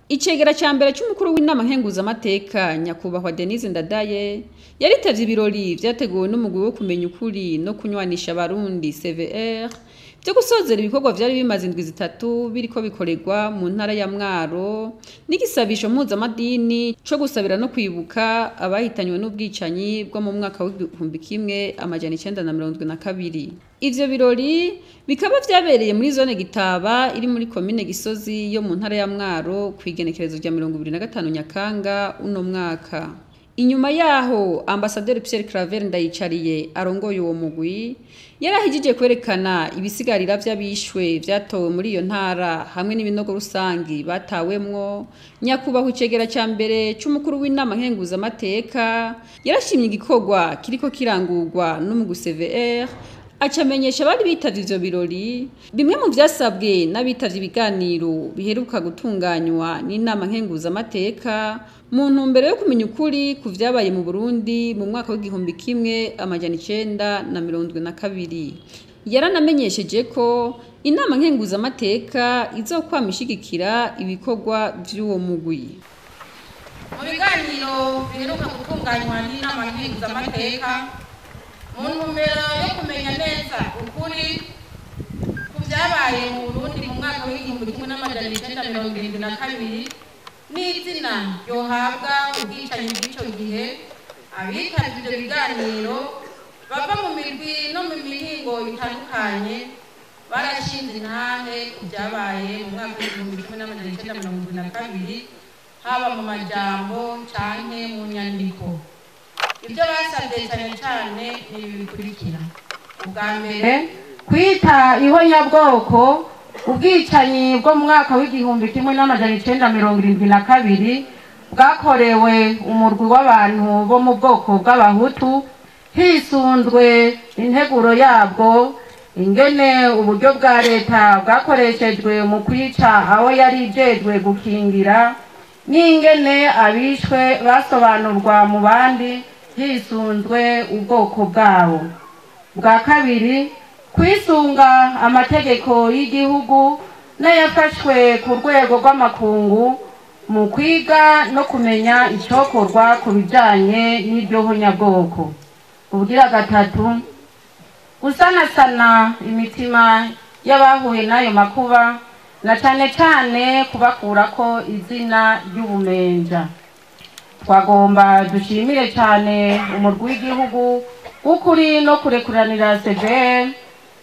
Icegera ca mbere c'umukuru w'inama nkenguzamateka, nyakubahwa Denise Ndadaye, yaritavye ibirori vyateguwe n'umugwi wo kumenya ukuri no kunywanisha abarundi CVR vyo gusozera ibikorwa vyari bimaze indwi 3 biriko bikorerwa mu ntara ya Mwaro, n'igisabisho mpuzamadini co gusabira no kwibuka abahitanywe n'ubwicanyi bwo mu mwaka w'1972. Ivyo birori bikaba vyabereye muri zone Gitaba iri muri komine Gisozi yo mu ntara ya Mwaro kw'igenekerezo rya 25 Nyakanga uno mwaka. Inyuma yaho Ambasaderi Pierre Claver Ndayicariye arongoye uwo mugwi yarahijije kwerekana ibisigarira vy'abishwe vyatowe muri iyo ntara hamwe n'ibinogo rusangi batawemwo. Nyakubahwa icegera ca mbere c'umukuru w'inama nkenguzamateka yarashimye igikorwa kiriko kirangurwa n'umugwi CVR, acamenyesha abari bitavye ivyo birori bimwe mu vyasabwe n'abitavye ibiganiro biheruka gutunganywa n'inama nkenguzamateka mu ntumbero yo kumenya ukuri ku vyabaye mu Burundi mu mwaka w'1972. Yaranamenyesheje ko inama nkenguzamateka izokwama ishigikira ibikorwa vy'uwo mugwi. Mu biganiro biheruka gutunganywa n'inama nkenguzamateka mu ntumbero yo kumenya neza ukuri ku vyabaye mu Burundi mu mwaka w'1972 n'izina yohabwa ubwicanyi bw'ico gihe, abitavye ivyo biganiro bava mu mirwi no mu mihingo itandukanye barashinze intahe ku vyabaye mu mwaka w'1972, haba mu majambo canke mu nyandiko. Ibyo basabye cyane cyane ni ibi bikurikira: ubwa mbere, kwita ihonyabwoko ubwicanyi bwo mu mwaka w'1972 bwakorewe umurwi w'abantu bo mu bwoko bw'abahutu, hisunzwe integuro yabwo, ingene uburyo bwa leta bwakoreshejwe mu kwica aho yari ijejwe gukingira, n'ingene abishwe basobanurwa mu bandi hisunzwe ubwoko bwabo. Bwa kabiri, kwisunga amategeko y'igihugu n'ayafashwe ku rwego rw'amakungu mu kwiga no kumenya icokorwa ku bijanye n'iryo honyabwoko. Ubugira gatatu, gusanasana imitima y'abahuye n'ayo makuba, na cane cane kubakurako izina ry'ubumenja. Twagomba dushimire cane umurwi w'igihugu w'ukuri no kurekuranira CVR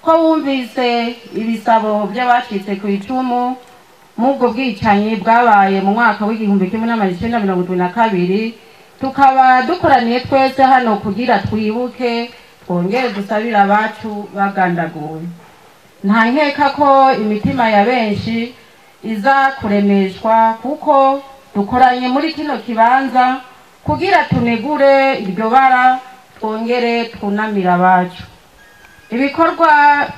ko wumvise ibisabo by'abacitse ku icumu mubwo bwicanyi bwabaye mu mwaka w'1972, tukaba dukoraniye twese hano kugira twibuke twongere dusabire abacu bagandaguwe. Nta nkeka ko imitima ya benshi iza kuremeshwa kuko dukoranye muri kino kibanza kugira tunegure iryo bara twongere twunamira abacu. Ibikorwa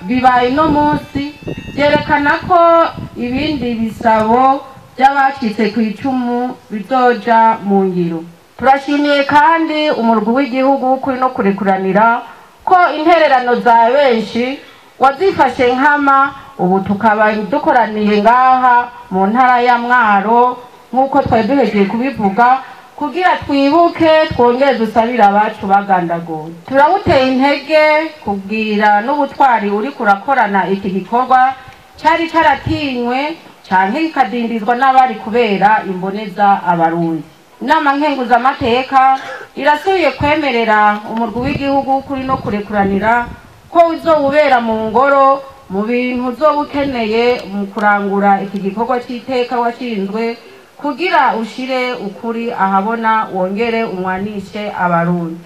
bibaye no munsi byerekana ko ibindi bisabo by'abacitse ku icumu bizoja mu ngiro. Turashimiye kandi umurwi w'igihugu kuri no kurekuranira ko intererano za benshi wazifashe nkama, ubu tukaba dukoraniye ngaha mu ntara ya Mwaro nk'uko twari duhejeje kubivuga kugira twibuke twongere dusabire abacu bagandaguwe. Turawuteye intege kubwira n'ubutwari uri kurakorana iki gikorwa cari caratinywe canke kikadindizwa n'abari kubera imboneza abarundi. Inama nkenguzamateka irasubiye kwemerera umurwi w'igihugu kuri no kurekuranira ko uzowubera mu ngoro mu bintu uzoba ukeneye mu kurangura iki gikorwa c'iteka washinzwe, kugira ushire ukuri ahabona wongere umwanishe abarundi.